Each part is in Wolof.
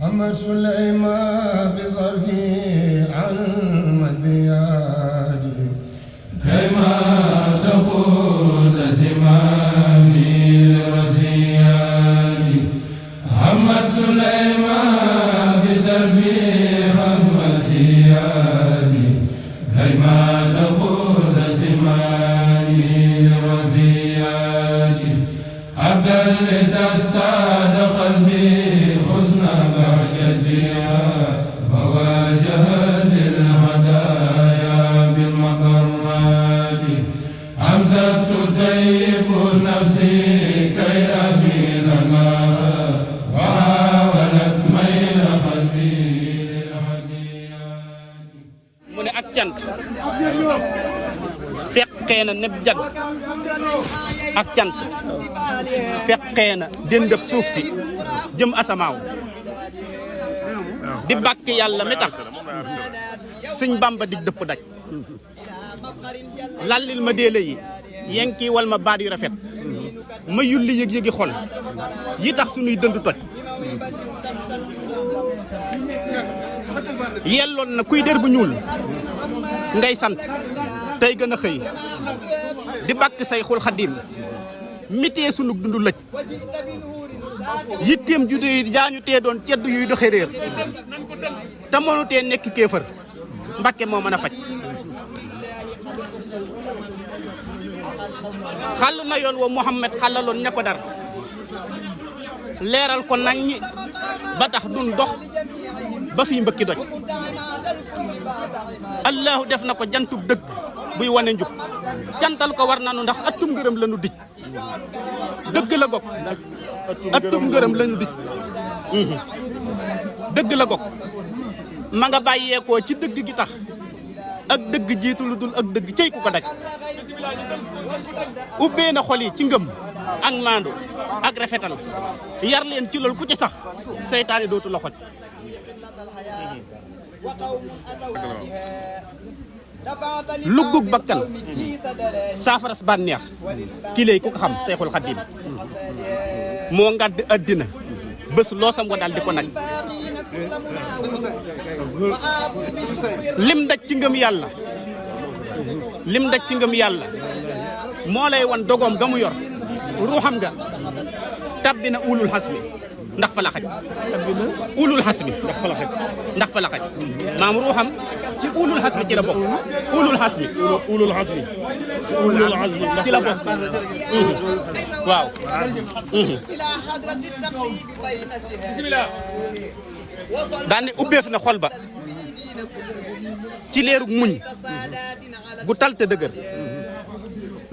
محمد سليمان بصرفي عن مديادي كيما تقول زمامي لرزيادي محمد سليمان بصرفي عن مديادي كيما تقول زمامي لرزيادي عبدا لتستاد قلبي fekkee na neb jag ak cant fekkee na dëndëb suuf si jëm asamaaw di bàkk yàlla mi tax sëñ Bamba di dëpp daj lallil ma déele yi yenki wal ma baat yu rafet ma yulli yëg-yëgi xol yi tax suñuy dënd toj yelloon na kuy der bu ñuul ngay sant tey gën a xëy di bàkk Sayxul Xadiim mitee sunu dundu lëj yitteem ju dee jaañu tee doon ceddu yuy doxe réer te mënu tee nekk kéefër Mbàkke moo mën a faj xàll na yoon wa Muhammad xàllaloon ña ko dar leeral ko nañ ñi ba tax dun dox ba fii mbëkki doj allahu def na ko jantub dëgg buy wane njub cantal ko war nanu ndax atum ngërëm la nu dij dëgg la gog atum ngërëm la nu dij dëgg la gog ma nga bàyyeekoo ci dëgg gi tax ak dëgg jiitu lu dul ak dëgg cey ku ko daj ubbee na xol yi ci ngëm ak maandu ak rafetal yar leen ci lool ku ci sax seytaane dootu la xoj luggug bakkan saafaras bànneex kii léegi ku ko xam Seexul Xadiim moo ngàdd àddina bés loosam wa daal di ko naj lim daj ci ngëm yàlla lim daj ci ngëm yàlla moo lay wan dogoom ga mu yor ruuxam nga tabbi na ulul xasmi ndax fa la xaj ulul xasmi ndax fa la xaj maam ruuxam ci ulul xasmi ci la bokk ulul xasmi ci la bokk waaw bismillah daan ne ubbeef na xol ba ci leerug muñ gu talte dëgër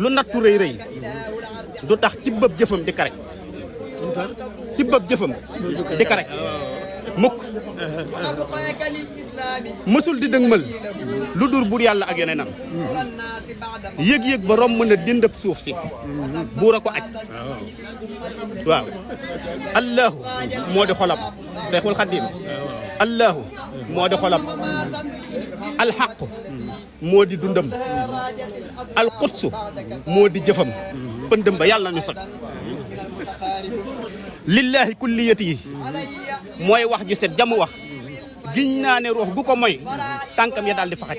lu nattu rëy rëy du tax tibbab jëfam di karek tibbab jëfam di karek mukk mësul di dëgmal lu dur buur yàlla ak yeneenam yëg-yëg ba romb na dindab suuf si buur a ko aj waaw allahu moo di xolam Seexul Xadiim allahu moo di xolam alxaqu moo di dundam alqudsu moo di jëfam pëndëm ba yàlla na ñu sot lillahi kulliyati yi mooy wax ju set jamu wax giñ naa ne ruux gu ko moy tànkam ya daal di faxaj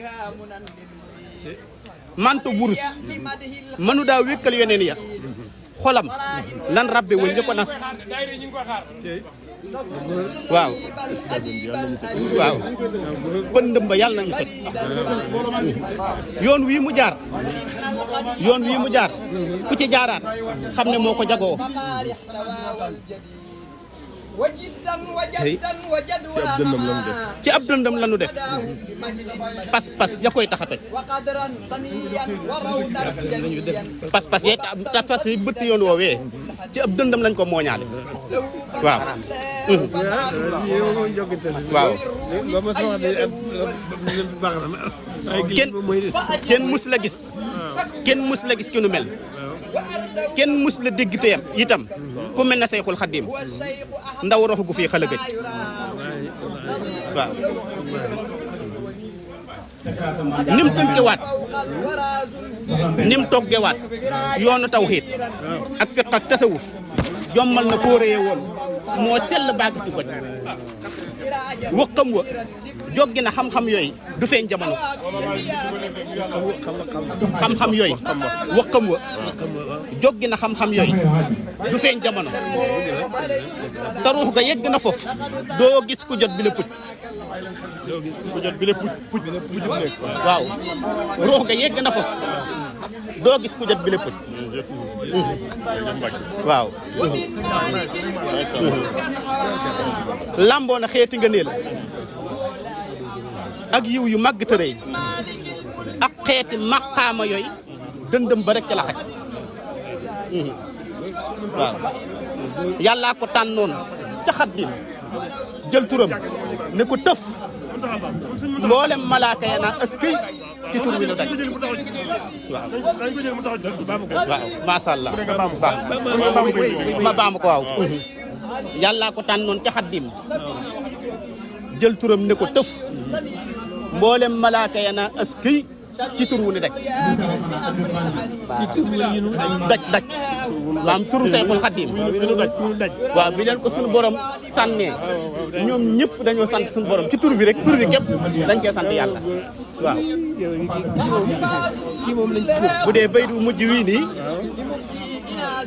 manto wurus mënu daa wékkal yeneen ya xolam lan rabbe wëñ ja ko nas waaw waaw pëndëm ba yàlla nañu sot yoon wii mu jaar ku ci jaaraat xam ne moo ko jagoo ci ab dëndam la nu def pas-pas ya koy tax a toj pas-pas yee pas yi bëtt yoon woowee ci ab dëndam lañ ko mooñaale waaw waaw kenn mus la gis ki nu mel kenn mus la dégg teyam itam ku mel na Seexul Xadiim ndaw rox gu fii xala gëj waaw nim tënkewaat nim toggewaat yoonu tawxiid ak fiq ak tasawuf jommal na fóoree woon moo sell bàgg ci ko wëqam wa joggi na xam-xam yooyu du feeñ jamono xam-xam yooyu wëqam wa joggi na xam-xam yooyu du feeñ jamono te ruux ga yegg na foofu doo gis ku jot bi la puj doo gis ku jot bi la puj waaw ruux ga yegg na foofu doo gis ku jot bi la puj waaw lamboo na xeeti nga nee la ak yiw yu màgg tërëy ak xeeti maqaama yooyu dëndëm ba rek ca la xaj waaw yàllaa ko tànnoon ca Xaddim jël turam ne ko tëf mboolem malaaka ya naan askay ci tur wi la daj waaw waaw macha allah ma baamu ko waaw yàllaa ko tànnoon ca Xaddim jël turam ne ko tëf mboolem malaaka ya naan askay ci tur wu ni daj ci tur wu ñu daj maam turu Seexul Xaddim waaw bi leen ko suñu borom sànnee ñoom ñëpp dañoo sant suñu borom ci tur bi rek tur bi képp dañ cee sant yàlla waaw kii moom lañ bu dee bay du mujj wii nii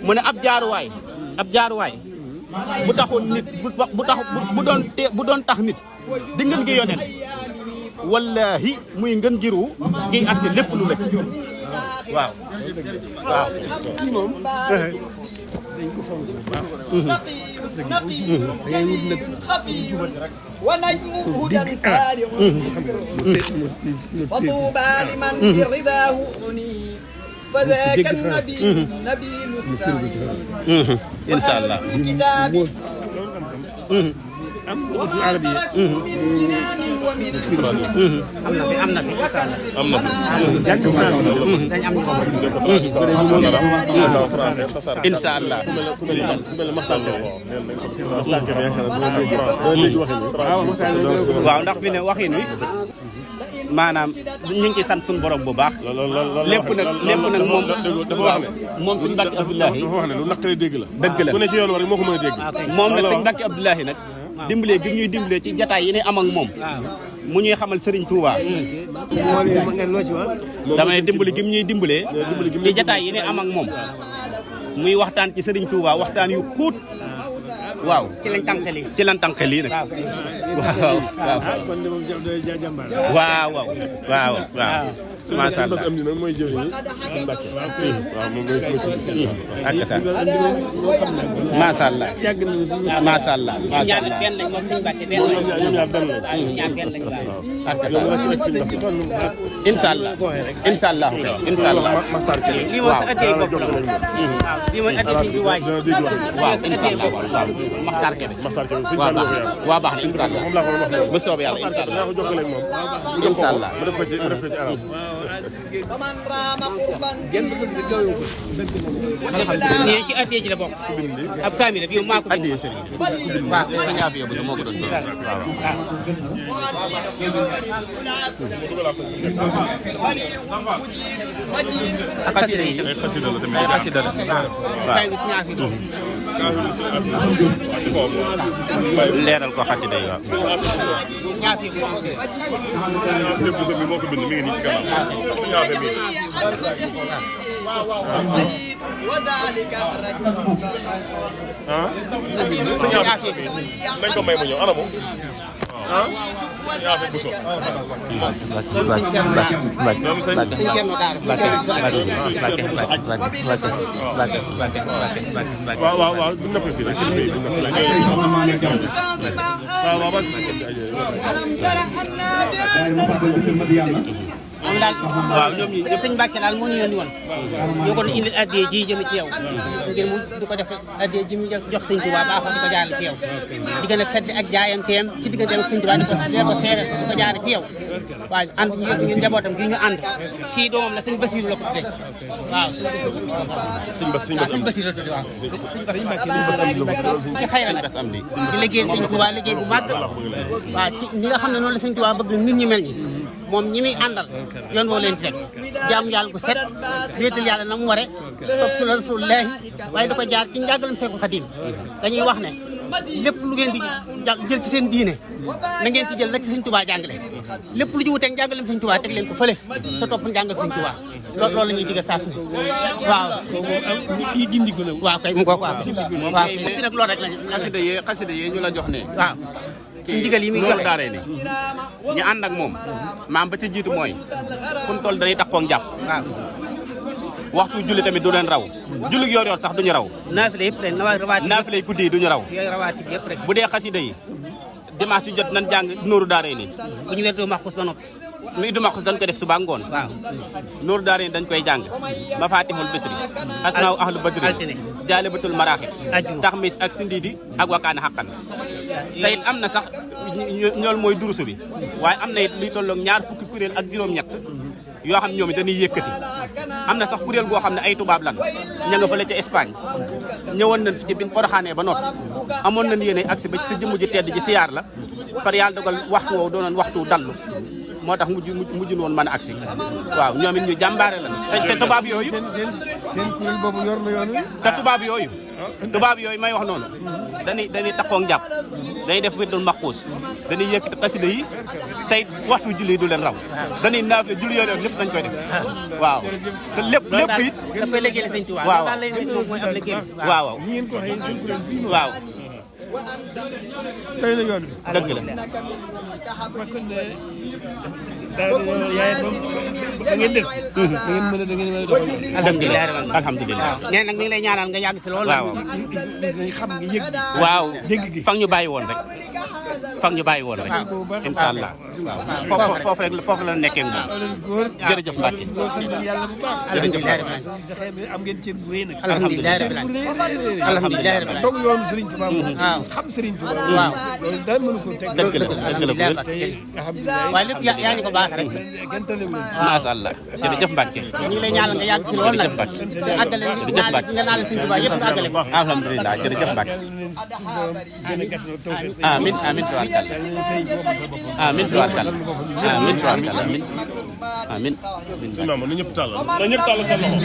mu ne ab jaaruwaay bu taxoon nit bu doon tax nit di ngeen gi yoneen wallahi muy ngeen giru gi atte lépp lu lëkk waaw waaw kii moom dañ ko fonk bu baax dangay wut nag jubal rek digg incha allah am na fi incha allah waaw ndax fi ne waxin wi maanaam ñu ngi ciy sant suñu borom bu baax. lépp nag moom suñu Mbàkke Abdoulahi dafa wax ne lu naqaree dégg la. dëgg la ku ne ci yoon war rek moo ko mën a dégg. moom nag suñu Mbàkke Abdoulahi nag dimbalee gi ñuy dimbalee ci jataay yi ne am ak moom mu ñuy xamal Serigne Touba damay dimbali gi ñuy dimbalee ci jataay yi ne am ak moom muy waxtaan ci Serigne Touba waxtaan yu xóot waaw ci lañ tànqe lii nag waaw macha allah am di nag mooy jëw yi Mbàkke waaw moom mooy ak sa macha allah macha allah ñaar benn lañ moom suñu Mbàkke benn lañ ñoom ñaar benn lañ ñaar benn lañ waaw ak sa incha allah incha allah incha allah lii mooy sa addee bopp la moom waaw lii mooy addee suñu waaj waaw incha allah waaw maxtaar kebe waaw baax na incha allah moom laa ko wax ba soobee yàlla incha allah naa ko jokkale ak moom incha allah ma def ko ci arab nee ci addee ji la bokk ab kaamil bi yow maa ko addee sëriñ waaw sëñ Afia bu moo ko doon ak xasida yi ay xasida la tamit ay xasida la kaay bi suñu affaire leeral ko xasida yi waaw ñaar fi ko lépp so bi moo ko bind mi ngi nii ci kanam suñu affaire bi suñu affaire bi nañ ko may mu ñëw ana moom suñu affaire bu so waaw bu nëppee fii rek moom daal waaw ñoom ñi sëñ Mbàkke daal moo ñu yónni woon ñoo ko indil addee ji jëm ci yow ngir mu du ko def addee ji mu jox sëñ Tuubaa baaxoo di ko jaarale ci yow diggante fedd ak jaayanteem ci diggante ak sëñ Tuubaa di ko seere di ko jaare ci yow waaw ànd ñu njabootam gi ñu ànd kii doomam la sëñ Basiru la ko tuddee waaw sëñ Basiru la tuddee waaw sëñ Basiru ci xëy na nag di liggéey sëñ Tuubaa liggéey bu màgg waaw ci ñi nga xam ne noonu la sëñ Tuubaa bëgg nit ñi mel ñi moom ñi muy àndal yoon woo leen ci rek jaamu yàlla gu set wéetal yàlla na mu ware topp su la Rasulullaahi waaye da ko jaar ci njàngalam Seexul Xadiim dañuy wax ne lépp lu ngeen di jël ci seen diine na ngeen ci jël rek ci Sëñ Tuubaa jàngale lépp lu ci wuteeg njàngaleem Sëñ Tuubaa teg leen ko fële te topp njàngal Sëñ Tuubaa loolu la ñuy digal saa su ne waaw yi gindi ko la waaw kay mu ko waaw kay nag loolu rek lañu xasida yi ñu la jox ne waaw ci ndigal yi muy joxe daaree ni ñu ànd ak moom maam ba ci jiitu mooy fu mu toll dañuy takkoo njàpp waaw waxtu julli tamit du leen raw julli yor yor sax duñu raw naafile yëpp rek naafile yi guddi yi duñu raw yooyu rawaatib yëpp rek bu dee xasida yi dimanche yu jot nañ jàng nooru daaree ni bu ñu werdoo maxkus ba noppi lu iddu maxus dañ koy def suba ngoon waaw nooru daaree ni dañ koy jàng mafatihul bisri asmaaw ahlu badri altine jaalibatul maraaxib ajjuma taxmis ak sindiidi ak wakaana xaqan te it am na sax ñool mooy durusu bi waaye am na it luy tolloog ñaar fukki kuréel ak juróom-ñett yoo xam ne ñoom it dañuy yëkkati am na sax kuréel goo xam ne ay tubaab lan ña nga fële ca Espagne ñëwoon nañ fi ci bin poroxaanee ba noppi amoon nañ yéene agsi ba ci sa jëmm ji tedd ji siyaar la far yàlla dogal waxtu woowu doonoon waxtu dallu moo tax mujj woon mën a agsi waaw ñoom it ñu jàmbaare lan te tubaab yooyu seen kuréel boobu yor na yoon wi te tubaab yooyu may wax noonu dañuy taxoo njàpp dañuy def wirdul maxkuus dañuy yëkkati xasida yi tey waxtu julli du leen raw dañuy naafle julli yoon lépp dañ koy def waaw te lépp it da koy liggéeyal Sëñ Tuubaa waaw daal lay moom mooy ab liggéey waaw ñi ngeen ko waxee seen kuréel bii waaw doy na yoon wi dëgg la fekkoon ne daal yaay da ngeen des da ngeen mën a doxal alhamdulilah nee nag mi ngi lay ñaanal nga yàgg fi lool waaw dañ xam nga yëg waaw dégg gi fang ñu bàyyi woon rek incha allah waaw foofu la nekkee moom góor jërëjëf Mbacke góor sant yàlla bu baax alhamdulilah am ngeen cër bu rëy nag alhamdulilah alhamdulilah doog yoonu Serigne Touba waaw xam Serigne Touba waaw loolu daal mënu ko teg dëgg la alhamdulilah waaye lépp yaa ñu ko baax rek kenn tëlewu leen macha allah jërëjëf Mbacke ñu ngi lay ñaanal nga yàgg fi lool nag te àggale nga naal Sëñ Tuubaa yëpp nga àggale ko alhamdulilah jërëjëf Mbacke amin amin tubaarkalla amin tubaarkalla amin tubaarkalla amin non non ñëpp tàllal seen loxo